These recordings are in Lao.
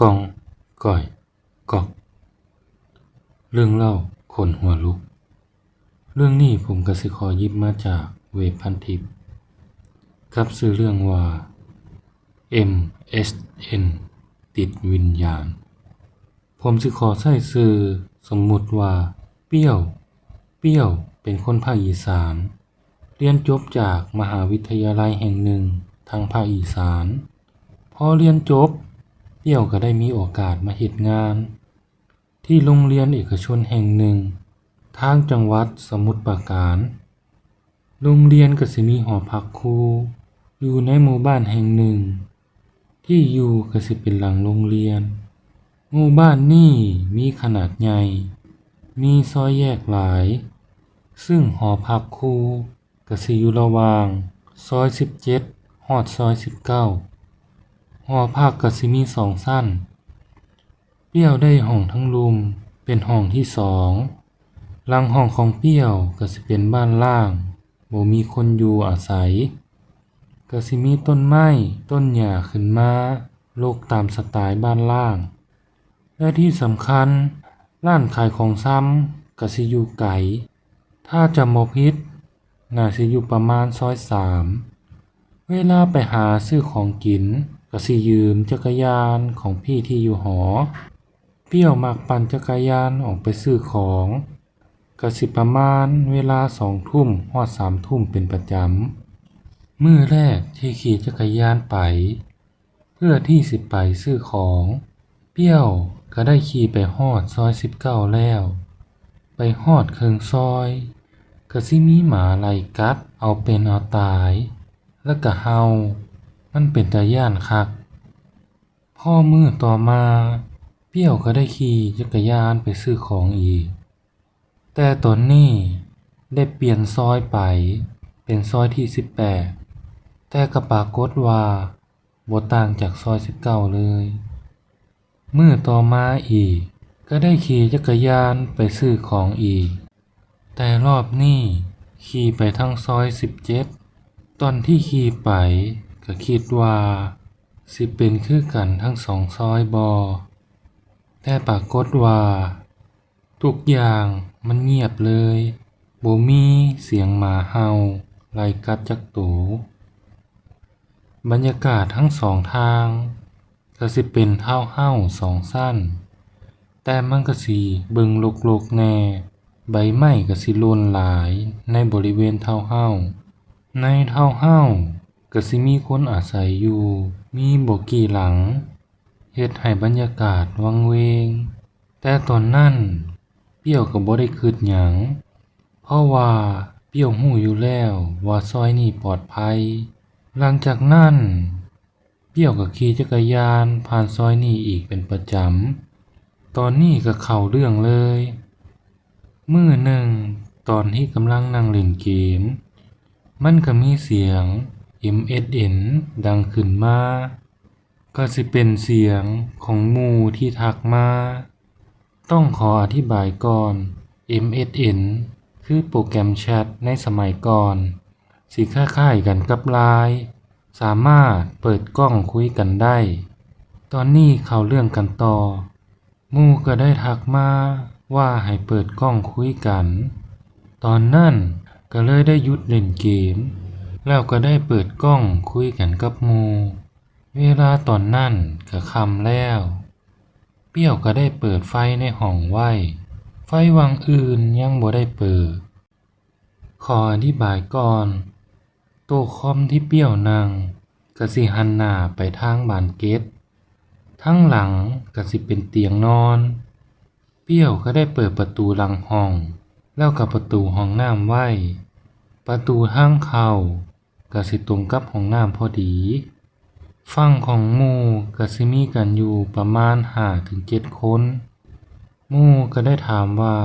ກ່ອງ ກ່ອຍ ກ໋ອກ ເລື່ອງເລົ່າຂົນຫົວລຸກ. ເລື່ອງນີ້ຜົມກໍຊິຂໍຫຍິບມາຈາກເວັບພັນທິບ ກັບຊື່ເລື່ອງວ່າ ເອັມ ເອັສ ເອັນ ຕິດວິນຍານ. ຜົມຊິຂໍໃຊ້ຊື່ສົມມຸດວ່າ ປຽວ. ປຽວເປັນຄົນພາກອີສານ, ຮຽນຈົບຈາກມະຫາວິທະຍາໄລແຫ່ງໜຶ່ງທາງພາກອີສານ. ພໍຮຽນຈົບ, ປຽວກໍໄດ້ມີໂອກາດມາເຮັດງານທີ່ໂຮງຮຽນເອກະຊົນແຫ່ງໜຶ່ງທາງຈັງຫວັດສະໝຸດປາການ. ໂຮງຮຽນກໍຊິມີຫໍພັກຄູຢູ່ໃນໝູ່ບ້ານແຫ່ງໜຶ່ງ. ທີ່ຢູ່ກໍຊິເປັນຫຼັງໂຮງຮຽນ. ໝູ່ບ້ານນີ້ມີຂະໜາດໃຫຍ່, ມີຊອຍແຍກຫຼາຍ, ຊຶ່ງຫໍພັກຄູກໍຊິຢູ່ລະຫວ່າງຊອຍສິບເຈັດຮອດຊອຍສິບເກົ້າ. ຫໍພັກກໍຊິມີສອງຊັ້ນ. ປຽວໄດ້ຫ້ອງທາງລຸ່ມເປັນຫ້ອງທີສອງ. ຫຼັງຫ້ອງຂອງປຽວກໍຊິເປັນບ້ານລ້າງ, ບໍ່ມີຄົນຢູ່ອາໄສ. ກໍຊິມີຕົ້ນໄມ້ຕົ້ນຫຍ້າຂຶ້ນມາລົກຕາມສະໄຕລ໌ບ້ານລ້າງ ແລະ ທີ່ສຳຄັນ ຮ້ານຂາຍຂອງຊຳກໍຊິຢູ່ໄກ. ຖ້າຈຳບໍ່ຜິດ ໜ້າຊິຢູ່ປະມານຊອຍສາມ. ເວລາໄປຫາຊື້ຂອງກິນ ກໍຊິຢືມຈັກກະຍານຂອງພີ່ທີ່ຢູ່ຫໍ. ປຽວມັກປັ່ນຈັກກະຍານອອກໄປຊື້ຂອງ ກໍຊິປະມານເວລາສອງທຸ່ມຮອດສາມທຸ່ມເປັນປະຈຳ. ມື້ແລກທີ່ຂີ່ຈັກກະຍານໄປ ເພື່ອທີ່ຊິໄປຊື້ຂອງ, ປຽວກໍໄດ້ຂີ່ໄປຮອດຊອຍສິບເກົ້າແລ້ວ. ໄປຮອດເຄິ່ງຊອຍ ກໍຊິມີໝາໄລ່ກັດເອົາເປັນເອົາຕາຍ ແລ້ວກໍເຫົ່າ. ມັນເປັນຕາຢ້ານຄັກ. ພໍມື້ຕໍ່ມາ, ປຽວກໍໄດ້ຂີ່ຈັກກະຍານໄປຊື້ຂອງອີກ. ແຕ່ຕອນນີ້ໄດ້ປ່ຽນຊອຍໄປເປັນຊອຍທີສິບແປດ, ແຕ່ກໍປາກົດວ່າບໍ່ຕ່າງຈາກຊອຍສິບເກົ້າເລີຍ. ມື້ຕໍ່ມາອີກກໍໄດ້ຂີ່ຈັກກະຍານໄປຊື້ຂອງອີກ, ແຕ່ລອບນີ້ຂີ່ໄປທາງຊອຍສິບເຈັດ. ຕອນທີ່ຂີ່ໄປກໍຄິດວ່າຊິເປັນຄືກັນທັງສອງຊອຍບໍ່, ແຕ່ປາກົດວ່າ ທຸກຢ່າງມັນງຽບເລີຍ, ບໍ່ມີສຽງໝາເຫົ່າໄລ່ກັດຈັກໂຕ. ບັນຍາກາດທັງສອງທາງກໍຊິເປັນທາວເຮົາສອງຊັ້ນ, ແຕ່ມັນກໍຊິເບິ່ງລົກໆແດ່, ໃບໄມ້ກໍຊິຫຼົ່ນຫຼາຍໃນບໍລິເວນທາວເຮົາ. ໃນທາວເຮົາກໍຊິມີຄົນອາໄສຢູ່, ມີບໍ່ກີ່ຫຼັງ, ເຮັດໃຫ້ບັນຍາກາດວັງເວງ. ແຕ່ຕອນນັ້ນ ປຽວກໍບໍ່ໄດ້ຄິດຫຍັງ, ເພາະວ່າປຽວຮູ້ຢູ່ແລ້ວວ່າຊອຍນີ້ປອດໄພ. ຫຼັງຈາກນັ້ນ ປຽວກໍຂີ່ຈັກກະຍານຜ່ານຊອຍນີ້ອີກເປັນປະຈຳ. ຕອນນີ້ກໍເຂົ້າເລື່ອງເລີຍ. ມື້ໜຶ່ງ ຕອນທີ່ກຳລັງນັ່ງຫຼິ້ນເກມ, ມັນກໍມີສຽງ ເອັມ ເອັສ ເອັນ ດັງຂຶ້ນມາ. ກໍຊິເປັນສຽງຂອງໝູ່ທີ່ທັກມາ. ຕ້ອງຂໍອະທິບາຍກ່ອນ, ເອັມ ເອັສ ເອັນ ຄືໂປຣແກຣມແຊັດໃນສະໄໝກ່ອນ, ຊິຄ້າຍໆກັນກັບ ລາຍ ສາມາດເປີດກ້ອງຄຸຍກັນໄດ້. ຕອນນີ້ເຂົ້າເລື່ອງກັນຕໍ່. ໝູ່ກໍໄດ້ທັກມາວ່າໃຫ້ເປີດກ້ອງຄຸຍກັນ. ຕອນນັ້ນກໍເລີຍໄດ້ຢຸດຫຼິ້ນເກມ ແລ້ວກໍໄດ້ເປີດກ້ອງຄຸຍກັນກັບໝູ່. ເວລາຕອນນັ້ນກໍຄ່ຳແລ້ວ. ປຽວກໍໄດ້ເປີດໄຟໃນຫ້ອງໄວ້. ໄຟຫວ່າງອື່ນຍັງບໍ່ໄດ້ເປີດ. ຂໍອະທິບາຍກ່ອນ, ໂຕຄອມທີ່ປຽວນັ່ງກະຊິຫັນໜ້າໄປທາງບານເກັດ, ທາງຫຼັງກະຊິເປັນຕຽງນອນ. ປຽວກະໄດ້ເປີດປະຕູຫຼັງຫ້ອງ ແລ້ວກະປະຕູຫ້ອງນ້ຳໄວ້. ປະຕູທາງເຂົ້າກະຊິຕົງກັບຫ້ອງນ້ຳພໍດີ. ຝັ່ງຂອງໝູ່ກະຊິມີກັນຢູ່ປະມານຫ້າເຖິງເຈັດຄົນ. ໝູ່ກະໄດ້ຖາມວ່າ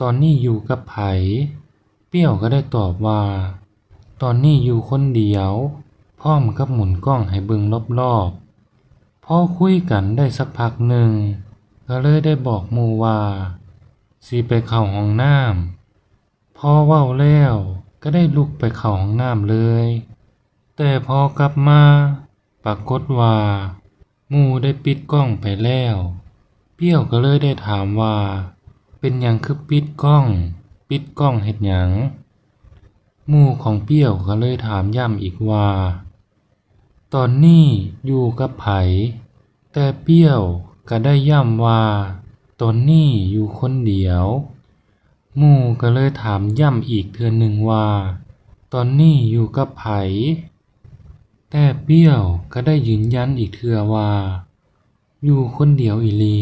ຕອນນີ້ຢູ່ກັບໃຜ? ປຽວກໍໄດ້ຕອບວ່າ ຕອນນີ້ຢູ່ຄົນດຽວ ພ້ອມກັບໝູນກ້ອງໃຫ້ເບິ່ງລອບໆ. ພໍຄຸຍກັນໄດ້ສັກພັກໜຶ່ງ ກໍເລີຍໄດ້ບອກໝູ່ວ່າ ຊິໄປເຂົ້າຫ້ອງນ້ຳ. ພໍເວົ້າແລ້ວກໍໄດ້ລຸກໄປເຂົ້າຫ້ອງນ້ຳເລີຍ. ແຕ່ພໍກັບມາ ປາກົດວ່າ ໝູ່ໄດ້ປິດກ້ອງໄປແລ້ວ. ປຽວກໍເລີຍໄດ້ຖາມວ່າ ເປັນຫຍັງຄືປິດກ້ອງ? ປິດກ້ອງເຮັດຫຍັງ? ໝູ່ຂອງປຽວກໍເລີຍຖາມຢ້ຳອີກວ່າ ຕອນນີ້ຢູ່ກັບໃຜ? ແຕ່ປຽວກໍໄດ້ຢ້ຳວ່າ ຕອນນີ້ຢູ່ຄົນດຽວ. ໝູ່ກໍເລີຍຖາມຢ້ຳອີກເທື່ອໜຶ່ງວ່າ ຕອນນີ້ຢູ່ກັບໃຜ? ແຕ່ປຽວກໍໄດ້ຢືນຢັນອີກເທື່ອວ່າ ຢູ່ຄົນດຽວອີ່ຫຼີ.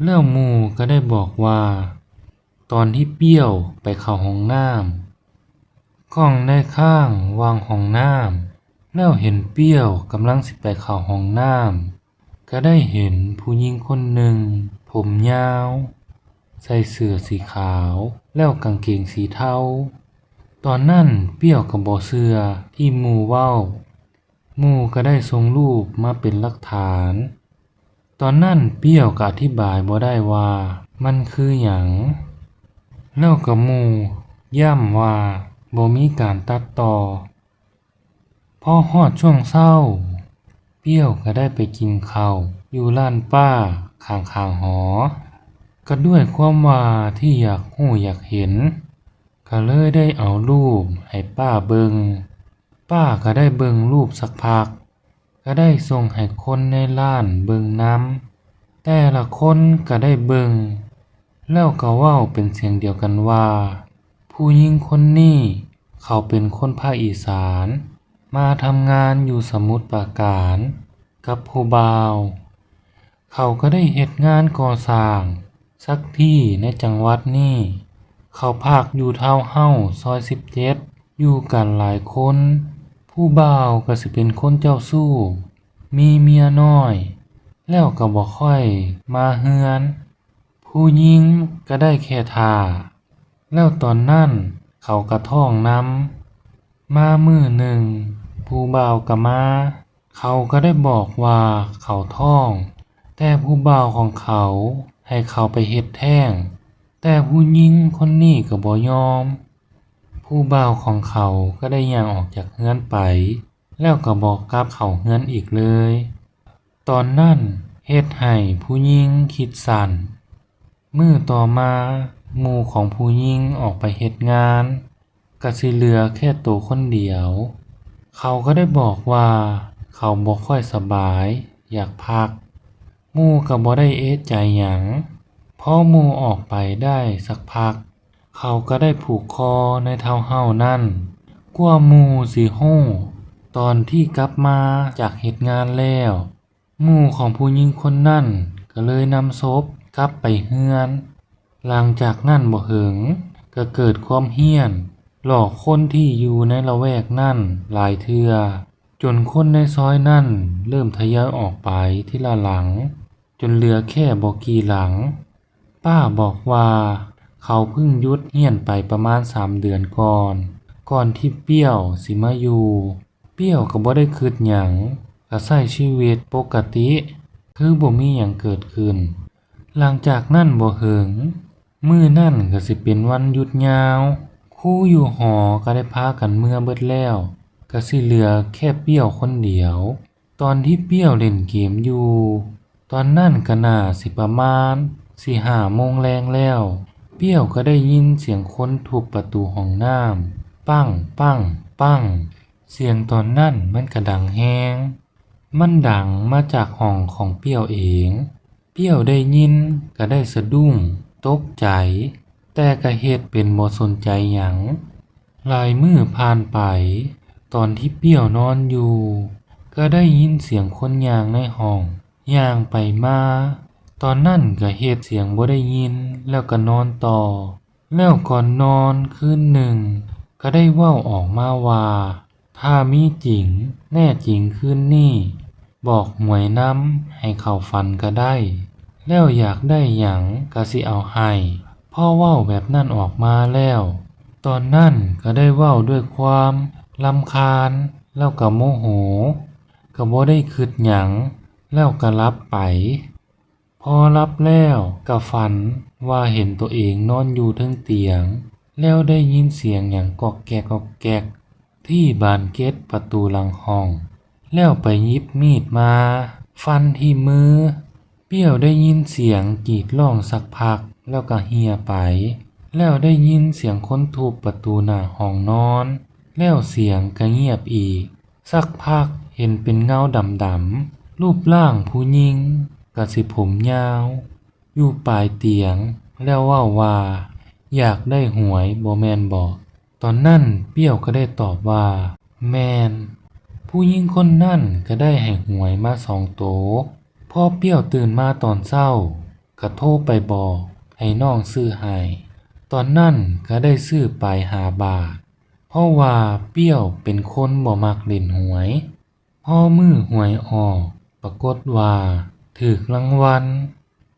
ແລ້ວໝູ່ກໍໄດ້ບອກວ່າ ຕອນທີ່ປຽວໄປເຂົ້າຫ້ອງນ້ຳ, ກ້ອງໄດ້ຄ້າງຫວ່າງຫ້ອງນ້ຳ ແລ້ວເຫັນປຽວກຳລັງຊິໄປເຂົ້າຫ້ອງນ້ຳ ກໍໄດ້ເຫັນຜູ້ຍິງຄົນໜຶ່ງ ຜົມຍາວ, ໃສ່ເສື້ອສີຂາວ ແລ້ວກາງເກງສີເທົາ. ຕອນນັ້ນປຽວກໍບໍ່ເຊື່ອທີ່ໝູ່ເວົ້າ. ໝູ່ກໍໄດ້ສົ່ງຮູບມາເປັນຫຼັກຖານ. ຕອນນັ້ນປຽວກໍອະທິບາຍບໍ່ໄດ້ວ່າມັນຄືຫຍັງ. ແລ້ວກໍໝູ່ຢ້ຳວ່າບໍ່ມີການຕັດຕໍ່. ພໍຮອດຊ່ວງເຊົ້າ, ປຽວກໍໄດ້ໄປກິນເຂົ້າຢູ່ຮ້ານປ້າຂ້າງໆຫໍ. ກໍດ້ວຍຄວາມວ່າທີ່ຢາກຮູ້ຢາກເຫັນ, ກໍເລີຍໄດ້ເອົາຮູບໃຫ້ປ້າເບິ່ງ. ປ້າກໍໄດ້ເບິ່ງຮູບສັກພັກ, ກໍໄດ້ສົ່ງໃຫ້ຄົນໃນຮ້ານເບິ່ງນຳ. ແຕ່ລະຄົນກໍໄດ້ເບິ່ງ ແລ້ວກໍເວົ້າເປັນສຽງດຽວກັນວ່າ ຜູ້ຍິງຄົນນີ້ເຂົາເປັນຄົນພາກອີສານ ມາທຳງານຢູ່ສະໝຸດປາການກັບຜູ້ບ່າວ. ເຂົາກໍໄດ້ເຮັດງານກໍ່ສ້າງສັກທີ່ໃນຈັງຫວັດນີ້. ເຂົາພັກຢູ່ທາວເຮົາສ໌ຊອຍສິບເຈັດ ຢູ່ກັນຫຼາຍຄົນ. ຜູ້ບ່າວກໍຊິເປັນຄົນເຈົ້າຊູ້, ມີເມຍນ້ອຍ ແລ້ວກໍບໍ່ຄ່ອຍມາເຮືອນ. ຜູ້ຍິງກໍໄດ້ແຄ່ຖ້າ. ແລ້ວຕອນນັ້ນເຂົາກໍທ້ອງນຳ. ມາມື້ໜຶ່ງ ຜູ້ບ່າວກໍມາ. ເຂົາກໍໄດ້ບອກວ່າເຂົາທ້ອງ, ແຕ່ຜູ້ບ່າວຂອງເຂົາໃຫ້ເຂົາໄປເຮັດແທ້ງ, ແຕ່ຜູ້ຍິງຄົນນີ້ກໍບໍ່ຍອມ. ຜູ້ບ່າວຂອງເຂົາກໍໄດ້ຍ່າງອອກຈາກເຮືອນໄປ ແລ້ວກໍບໍ່ກັບເຂົ້າເຮືອນອີກເລີຍ. ຕອນນັ້ນເຮັດໃຫ້ຜູ້ຍິງຄິດສັ້ນ. ມື້ຕໍ່ມາ, ໝູ່ຂອງຜູ້ຍິງອອກໄປເຮັດງານ, ກະຊິເຫຼືອແຄ່ໂຕຄົນດຽວ. ເຂົາກໍໄດ້ບອກວ່າເຂົາບໍ່ຄ່ອຍສະບາຍ, ຢາກພັກ. ໝູ່ກໍບໍ່ໄດ້ເອະໃຈຫຍັງ. ພໍໝູ່ອອກໄປໄດ້ສັກພັກ, ເຂົາກໍໄດ້ຜູກຄໍໃນທາວເຮົາສ໌ນັ້ນ. ກວ່າໝູ່ຊິຮູ້, ຕອນທີ່ກັບມາຈາກເຮັດງານແລ້ວ, ໝູ່ຂອງຜູ້ຍິງຄົນນັ້ນກໍເລີຍນຳສົບກັບໄປເຮືອນ. ຫຼັງຈາກນັ້ນບໍ່ເຫິງ ກໍເກີດຄວາມຮ້ຽນຫຼອກຄົນທີ່ຢູ່ໃນລະແວກນັ້ນຫຼາຍເທື່ອ, ຈົນຄົນໃນຊອຍນັ້ນເລີ່ມທະຍອຍອອກໄປທີລະຫຼັງ, ຈົນເຫຼືອແຄ່ບໍ່ກີ່ຫຼັງ. ປ້າບອກວ່າເຂົາເພິ່ງຢຸດຮ້ຽນໄປປະມານສາມເດືອນກ່ອນ, ກ່ອນທີ່ປຽວຊິມາຢູ່. ປຽວກໍບໍ່ໄດ້ຄິດຫຍັງ, ກໍໃຊ້ຊີວິດປົກກະຕິ ຄືບໍ່ມີຫຍັງເກີດຂຶ້ນ. ຫຼັງຈາກນັ້ນບໍ່ເຫິງ, ມື້ນັ້ນກໍຊິເປັນວັນຢຸດຍາວ, ຄູຢູ່ຫໍກໍໄດ້ພາກັນເມືອເບິດແລ້ວ, ກໍຊິເຫຼືອແຄ່ປຽວຄົນດຽວ. ຕອນທີ່ປຽວຫຼິ້ນເກມຢູ່, ຕອນນັ້ນກໍໜ້າຊິປະມານສີ່ຫ້າໂມງແລງແລ້ວ, ປຽວກໍໄດ້ຍິນສຽງຄົນທຸບປະຕູຫ້ອງນ້ຳ ປັ້ງ ປັ້ງ ປັ້ງ. ສຽງຕອນນັ້ນມັນກະດັງແຮງ, ມັນດັງມາຈາກຫ້ອງຂອງປຽວເອງ. ປຽວໄດ້ຍິນກະໄດ້ສະດຸ້ງຕົກໃຈ, ແຕ່ກະເຮັດເປັນບໍ່ສົນໃຈຫຍັງ. ຫຼາຍມື້ຜ່ານໄປ, ຕອນທີ່ປຽວນອນຢູ່, ກະໄດ້ຍິນສຽງຄົນຍ່າງໃນຫ້ອງ, ຍ່າງໄປມາ. ຕອນນັ້ນກະເຮັດສຽງບໍ່ໄດ້ຍິນ ແລ້ວກະນອນຕໍ່. ແລ້ວກ່ອນນອນຄືນໜຶ່ງ ກະໄດ້ເວົ້າອອກມາວ່າ ຖ້າມີຈິງ ແນ່ຈິງຄືນນີ້ ບອກຫວຍນຳໃຫ້ເຂົ້າຝັນກະໄດ້, ແລ້ວຢາກໄດ້ຫຍັງກະຊິເອົາໃຫ້. ພໍເວົ້າແບບນັ້ນອອກມາແລ້ວ, ຕອນນັ້ນກະໄດ້ເວົ້າດ້ວຍຄວາມລຳຄານ ແລ້ວກະໂມໂຫ, ກະບໍ່ໄດ້ຄິດຫຍັງ ແລ້ວກະຫຼັບໄປ. ພໍຫຼັບແລ້ວກະຝັນວ່າເຫັນໂຕເອງນອນຢູ່ເທິງຕຽງ ແລ້ວໄດ້ຍິນສຽງຫຍັງກອກແກກກອກແກກທີ່ບານເກັດປະຕູຫຼັງຫ້ອງ, ແລ້ວໄປຫຍິບມີດມາ ຟັນທີ່ມື. ປຽວໄດ້ຍິນສຽງກຣີດຮ້ອງສັກພັກແລ້ວກໍເຮ່ຍໄປ, ແລ້ວໄດ້ຍິນສຽງຄົນທຸບປະຕູໜ້າຫ້ອງນອນ, ແລ້ວສຽງກໍງຽບອີກ. ສັກພັກເຫັນເປັນເງົາດຳໆ, ຮູບຮ່າງຜູ້ຍິງກະຊິຜົມຍາວ ຢູ່ປາຍຕຽງ ແລ້ວເວົ້າວ່າ, ຢາກໄດ້ຫວຍບໍ່ແມ່ນບໍ? ຕອນນັ້ນປຽວກໍໄດ້ຕອບວ່າ, ແມ່ນ. ຜູ້ຍິງຄົນນັ້ນກໍໄດ້ໃຫ້ຫວຍມາສອງໂຕ. ພໍປຽວຕື່ນມາຕອນເຊົ້າ ກໍໂທໄປບອກໃຫ້ນ້ອງຊື້ໃຫ້. ຕອນນັ້ນກໍໄດ້ຊື້ໄປຫ້າບາດ, ເພາະວ່າປຽວເປັນຄົນບໍ່ມັກຫຼິ້ນຫວຍ. ພໍມື້ຫວຍອອກ ປາກົດວ່າຖືກລາງວັນ,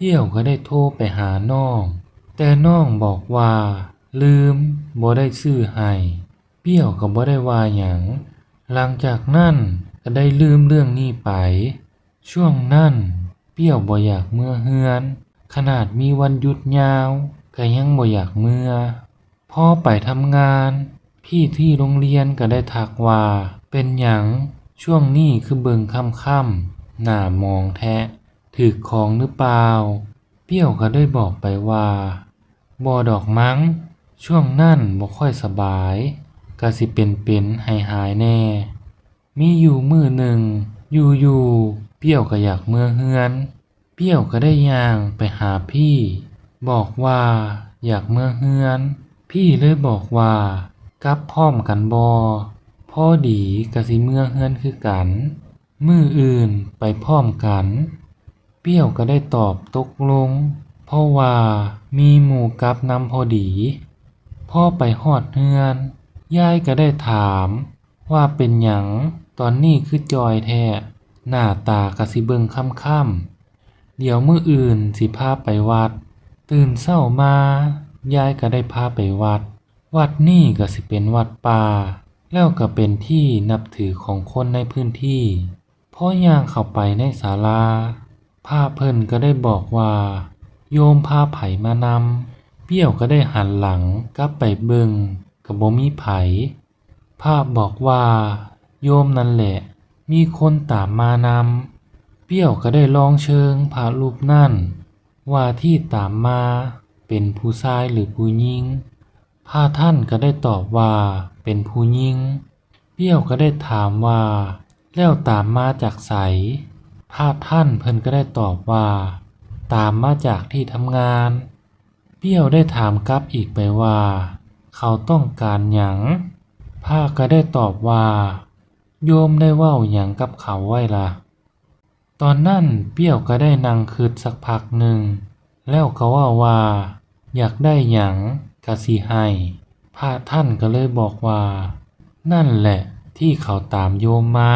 ປຽວກໍໄດ້ໂທໄປຫານ້ອງ, ແຕ່ນ້ອງບອກວ່າລືມ, ບໍ່ໄດ້ຊື້ໃຫ້. ປຽວກໍບໍ່ໄດ້ວ່າຫຍັງ. ຫຼັງຈາກນັ້ນກໍໄດ້ລືມເລື່ອງນີ້ໄປ. ຊ່ວງນັ້ນປຽວບໍ່ຢາກເມືອເຮືອນ, ຂະໜາດມີວັນຢຸດຍາວກໍຍັງບໍ່ຢາກເມືອ. ພໍໄປທຳງານ, ພີ່ທີ່ໂຮງຮຽນກໍໄດ້ທັກວ່າ, ເປັນຫຍັງຊ່ວງນີ້ຄືເບິ່ງຄ້ຳໆ ໜ້າໝອງແທ້, ຖືກຂອງຫຼືເປົ່າ? ປຽວກໍໄດ້ບອກໄປວ່າ, ບໍ່ດອກມັງ, ຊ່ວງນັ້ນບໍ່ຄ່ອຍສະບາຍ, ກະຊິເປັນໆ ຫາຍໆ ແດ່. ມີຢູ່ມື້ໜຶ່ງ, ຢູ່ໆ ປຽວກໍຢາກເມືອເຮືອນ. ປຽວກໍໄດ້ຍ່າງໄປຫາພີ່, ບອກວ່າຢາກເມືອເຮືອນ. ພີ່ເລີຍບອກວ່າ, ກັບພ້ອມກັນບໍ່? ພໍດີກໍຊິເມືອເຮືອນຄືກັນ, ມື້ອື່ນໄປພ້ອມກັນ. ປຽວກໍໄດ້ຕອບຕົກລົງ, ເພາະວ່າມີໝູ່ກັບນຳພໍດີ. ພໍໄປຮອດເຮືອນ, ຍາຍກໍໄດ້ຖາມ, ວ່າເປັນຫຍັງຕອນນີ້ຄືຈ່ອຍແທ້, ໜ້າຕາກະຊິເບິ່ງຄ້ຳໆ. ດຽວມື້ອື່ນຊິພາໄປວັດ. ຕື່ນເຊົ້າມາ, ຍາຍກະໄດ້ພາໄປວັດ. ວັດນີ້ກະຊິເປັນວັດປ່າ, ແລ້ວກະເປັນທີ່ນັບຖືຂອງຄົນໃນພື້ນທີ່. ພໍຍ່າງເຂົ້າໄປໃນສາລາ, ພະເພິ່ນກະໄດ້ບອກວ່າ, ໂຍມພາໃຜມານຳ? ປຽວກະໄດ້ຫັນຫຼັງກັບໄປເບິ່ງ, ກະບໍ່ມີໃຜ. ພະບອກວ່າ ໂຍມນັ້ນແຫຼະ ມີຄົນຕາມມານຳ. ປຽວກໍໄດ້ລອງເຊີງພະຮູບນັ້ນວ່າທີ່ຕາມມາເປັນຜູ້ຊາຍຫຼືຜູ້ຍິງ. ພະທ່ານກໍໄດ້ຕອບວ່າເປັນຜູ້ຍິງ. ປຽວກໍໄດ້ຖາມວ່າ ແລ້ວຕາມມາຈາກໃສ? ພະທ່ານເພິ່ນກໍໄດ້ຕອບວ່າ ຕາມມາຈາກທີ່ທຳງານ. ປຽວໄດ້ຖາມກັບອີກໄປວ່າ ເຂົາຕ້ອງການຫຍັງ? ພະກໍໄດ້ຕອບວ່າ ໂຍມໄດ້ເວົ້າຫຍັງກັບເຂົາໄວ້ລະ? ຕອນນັ້ນປຽວກໍໄດ້ນັ່ງຄຶດສັກພັກໜຶ່ງ ແລ້ວກໍເວົ້າວ່າ ຢາກໄດ້ຫຍັງກະຊິໃຫ້. ພະທ່ານກໍເລີຍບອກວ່າ ນັ້ນແຫຼະທີ່ເຂົາຕາມໂຍມມາ.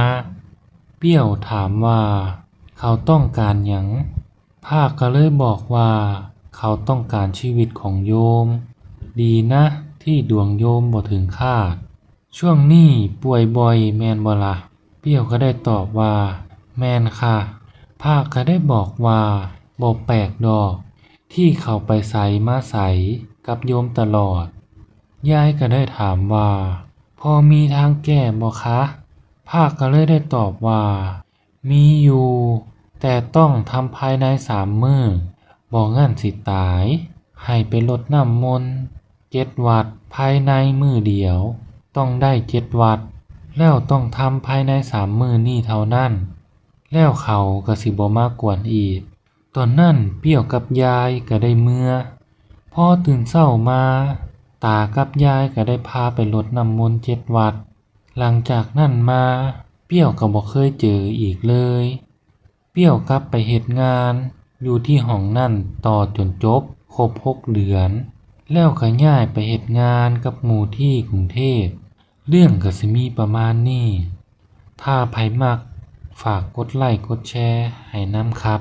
ປຽວຖາມວ່າ ເຂົາຕ້ອງການຫຍັງ? ພະກໍເລີຍບອກວ່າ ເຂົາຕ້ອງການຊີວິດຂອງໂຍມ. ດີນະທີ່ດວງໂຍມບໍ່ເຖິງຄາດ. ຊ່ວງນີ້ປ່ວຍບ່ອຍແມ່ນບໍ່ລະ? ປຽວກໍໄດ້ຕອບວ່າ ແມ່ນຄ່ະ. ພະກໍໄດ້ບອກວ່າ ບໍ່ແປກດອກ ທີ່ເຂົາໄປໃສມາໃສກັບໂຍມຕະຫຼອດ. ຍາຍກໍໄດ້ຖາມວ່າ ພໍມີທາງແກ້ບໍ່ຄະ? ພະກໍເລີຍໄດ້ຕອບວ່າ ມີຢູ່ ແຕ່ຕ້ອງທຳພາຍໃນສາມມື້ ບໍ່ນັ້ນຊິຕາຍ. ໃຫ້ໄປລົດນ້ຳມົນເຈັດວັດພາຍໃນມື້ດຽວ ຕ້ອງໄດ້ເຈັດວັດ ແລ້ວຕ້ອງທຳພາຍໃນສາມມື້ນີ້ເທົ່ານັ້ນ ແລ້ວເຂົາກໍຊິບໍ່ມາກວນອີກ. ຕອນນັ້ນປຽວກັບຍາຍກໍໄດ້ເມືອ. ພໍຕື່ນເຊົ້າມາ ຕາກັບຍາຍກໍໄດ້ພາໄປລົດນ້ຳມົນເຈັດວັດ. ຫຼັງຈາກນັ້ນມາ ປຽວກໍບໍ່ເຄີຍເຈີອີກເລີຍ. ປຽວກັບໄປເຮັດງານຢູ່ທີ່ຫ້ອງນັ້ນຕໍ່ຈົນຈົບຄົບຫົກເດືອນ ແລ້ວກໍຍ້າຍໄປເຮັດງານກັບໝູ່ທີ່ກຸງເທບ. ເລື່ອງກໍຊິມີປະມານນີ້. ຖ້າໃຜມັກ ຝາກກົດໄລ້ກົດແຊໃຫ້ນຳຄັບ.